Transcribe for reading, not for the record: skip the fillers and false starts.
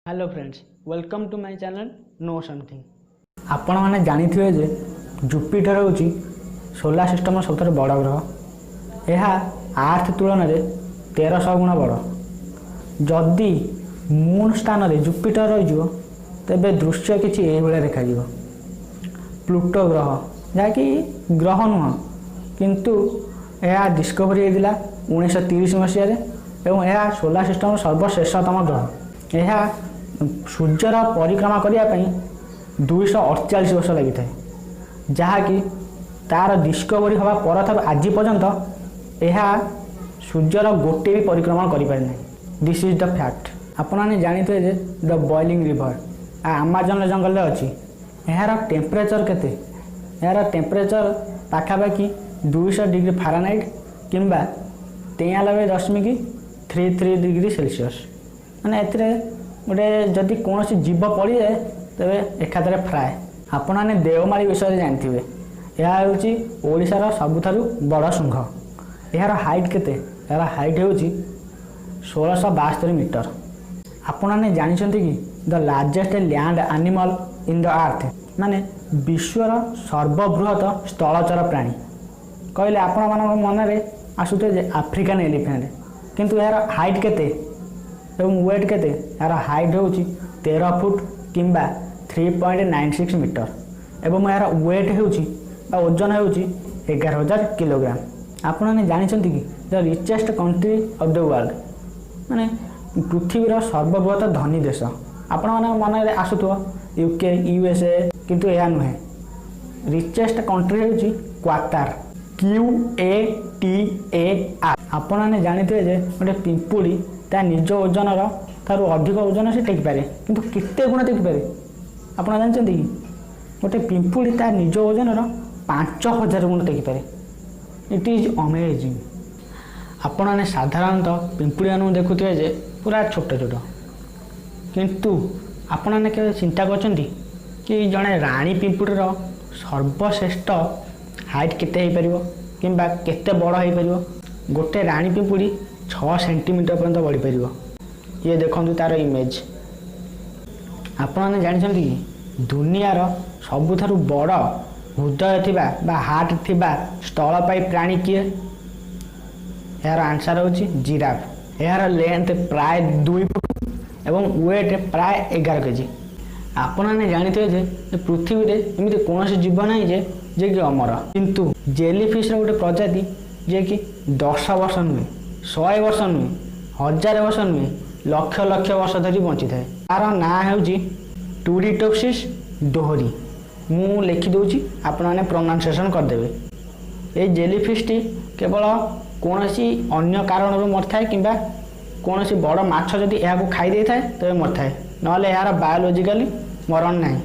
Hello friends, welcome to my channel Know Something. ଆପଣମାନେ ଜାଣିଥିବେ ଯେ ଜୁପିଟର ହେଉଛି ସୋଲାର ସିଷ୍ଟମର ସବୁଠାରୁ ବଡ଼ ଗ୍ରହ। ଏହା ଆର୍ଥ ତୁଳନାରେ 1300 ଗୁଣ ବଡ଼। ଯଦି ମୁନ୍ ସ୍ଥାନରେ ଜୁପିଟର ରହିଯିବ, ତେବେ ଦୃଶ୍ୟ କିଛି ଏଇଭଳିଆ ଦେଖାଯିବ। ପ୍ଲୁଟୋ ଗ୍ରହ, ଯାହାକି ଗ୍ରହ ନୁହଁ, କିନ୍ତୁ ଏହା ଡିସ୍କଭରି ହେଇଥିଲା 1930 ମସିହାରେ ଏବଂ ଏହା ସୋଲାର ସିଷ୍ଟମର ସର୍ବଶେଷତମ ଗ୍ରହ। ଏହା ସୂର୍ଯ୍ୟର ପରିକ୍ରମା କରିବା ପାଇଁ 248 ବର୍ଷ ଲାଗିଥାଏ, ଯାହାକି ତା'ର ଡିସ୍କଭରି ହେବା ପରଠାରୁ ଆଜି ପର୍ଯ୍ୟନ୍ତ ଏହା ସୂର୍ଯ୍ୟର ଗୋଟିଏ ବି ପରିକ୍ରମଣ କରିପାରି ନାହିଁ। This is the fact. ଆପଣମାନେ ଜାଣିଥିବେ ଯେ ଦ ବଏଲିଂ ରିଭର ଆମାଜନ ଜଙ୍ଗଲରେ ଅଛି। ଏହାର ଟେମ୍ପରେଚର୍ କେତେ? ଏହାର ଟେମ୍ପରେଚର୍ ପାଖାପାଖି 200 ଡିଗ୍ରୀ ଫାରାନାଇଟ୍ କିମ୍ବା 93.33 ଡିଗ୍ରୀ ସେଲସିୟସ୍। ମାନେ ଏଥିରେ ଗୋଟେ ଯଦି କୌଣସି ଜୀବ ପଡ଼ିଯାଏ, ତେବେ ଏକାଥରେ ଫ୍ରାଏ। ଆପଣମାନେ ଦେଓମାଳି ବିଷୟରେ ଜାଣିଥିବେ। ଏହା ହେଉଛି ଓଡ଼ିଶାର ସବୁଠାରୁ ବଡ଼ ଶୃଙ୍ଗ। ଏହାର ହାଇଟ୍ କେତେ? ଏହାର ହାଇଟ୍ ହେଉଛି 1672 ମିଟର। ଆପଣମାନେ ଜାଣିଛନ୍ତି କି the largest land animal in the earth, ମାନେ ବିଶ୍ୱର ସର୍ବବୃହତ ସ୍ଥଳଚର ପ୍ରାଣୀ କହିଲେ ଆପଣମାନଙ୍କ ମନରେ ଆସୁଥିବ ଯେ ଆଫ୍ରିକାନ୍ ଏଲିଫ୍ୟାଣ୍ଟ। କିନ୍ତୁ ଏହାର ହାଇଟ୍ କେତେ ଏବଂ ୱେଟ୍ କେତେ? ଏହାର ହାଇଟ୍ ହେଉଛି 13 ଫୁଟ କିମ୍ବା 3.96 ମିଟର ଏବଂ ଏହାର ୱେଟ୍ ହେଉଛି ବା ଓଜନ ହେଉଛି 11,000 କିଲୋଗ୍ରାମ। ଆପଣମାନେ ଜାଣିଛନ୍ତି କି the richest country of the world, ମାନେ ପୃଥିବୀର ସର୍ବବୃହତ ଧନୀ ଦେଶ? ଆପଣମାନଙ୍କ ମନରେ ଆସୁଥିବ ୟୁକେ, ୟୁଏସଏ, କିନ୍ତୁ ଏହା ନୁହେଁ। ରିଚେଷ୍ଟ କଣ୍ଟ୍ରି ହେଉଛି କ୍ୱାତାର, QATAR। ଆପଣମାନେ ଜାଣିଥିବେ ଯେ ଗୋଟେ ପିମ୍ପୁଡ଼ି ତା ନିଜ ଓଜନର ଠାରୁ ଅଧିକ ଓଜନ ସେ ଟେକିପାରେ, କିନ୍ତୁ କେତେ ଗୁଣ ଟେକିପାରେ ଆପଣ ଜାଣିଛନ୍ତି କି? ଗୋଟେ ପିମ୍ପୁଡ଼ି ତା ନିଜ ଓଜନର 5000 ଗୁଣ ଟେକିପାରେ। It is amazing. ଆପଣମାନେ ସାଧାରଣତଃ ପିମ୍ପୁଡ଼ିମାନଙ୍କୁ ଦେଖୁଥିବେ ଯେ ପୁରା ଛୋଟ ଛୋଟ, କିନ୍ତୁ ଆପଣମାନେ କେବେ ଚିନ୍ତା କରିଛନ୍ତି କି ଜଣେ ରାଣୀ ପିମ୍ପୁଡ଼ିର ସର୍ବଶ୍ରେଷ୍ଠ ହାଇଟ୍ କେତେ ହେଇପାରିବ କିମ୍ବା କେତେ ବଡ଼ ହେଇପାରିବ? ଗୋଟେ ରାଣୀ ପିମ୍ପୁଡ଼ି 6 ସେଣ୍ଟିମିଟର ପର୍ଯ୍ୟନ୍ତ ବଢ଼ିପାରିବ। ଇଏ ଦେଖନ୍ତୁ ତା'ର ଇମେଜ୍। ଆପଣମାନେ ଜାଣିଛନ୍ତି କି ଦୁନିଆର ସବୁଠାରୁ ବଡ଼ ହୃଦୟ ଥିବା ବା ହାର୍ଟ ଥିବା ସ୍ଥଳପାୟୀ ପ୍ରାଣୀ କିଏ? ଏହାର ଆନ୍ସର୍ ହେଉଛି ଜିରାଫ। ଏହାର ଲେନ୍ଥ ପ୍ରାୟ 2 ଫୁଟ ଏବଂ ୱେଟ୍ ପ୍ରାୟ 11 କେଜି। ଆପଣମାନେ ଜାଣିଥିବେ ଯେ ପୃଥିବୀରେ ଏମିତି କୌଣସି ଜୀବ ନାହିଁ ଯେ ଯିଏକି ଅମର, କିନ୍ତୁ ଜେଲିଫିସ୍ର ଗୋଟେ ପ୍ରଜାତି ଯିଏକି 10 ବର୍ଷ ନୁହେଁ, 100 ବର୍ଷ ନୁହେଁ, ହଜାର ବର୍ଷ ନୁହେଁ, ଲକ୍ଷ ଲକ୍ଷ ବର୍ଷ ଧରି ବଞ୍ଚିଥାଏ। ତାର ନାଁ ହେଉଛି ଟୁରିଟୋପ୍ସିସ୍ ଡୋହରି। ମୁଁ ଲେଖିଦେଉଛି, ଆପଣମାନେ ପ୍ରନାଉନ୍ସିଏସନ୍ କରିଦେବେ। ଏଇ ଜେଲିଫିସ୍ଟି କେବଳ କୌଣସି ଅନ୍ୟ କାରଣରୁ ମରିଥାଏ କିମ୍ବା କୌଣସି ବଡ଼ ମାଛ ଯଦି ଏହାକୁ ଖାଇ ଦେଇଥାଏ, ତେବେ ମରିଥାଏ, ନହେଲେ ଏହାର ବାୟୋଲୋଜିକାଲି ମରଣ ନାହିଁ।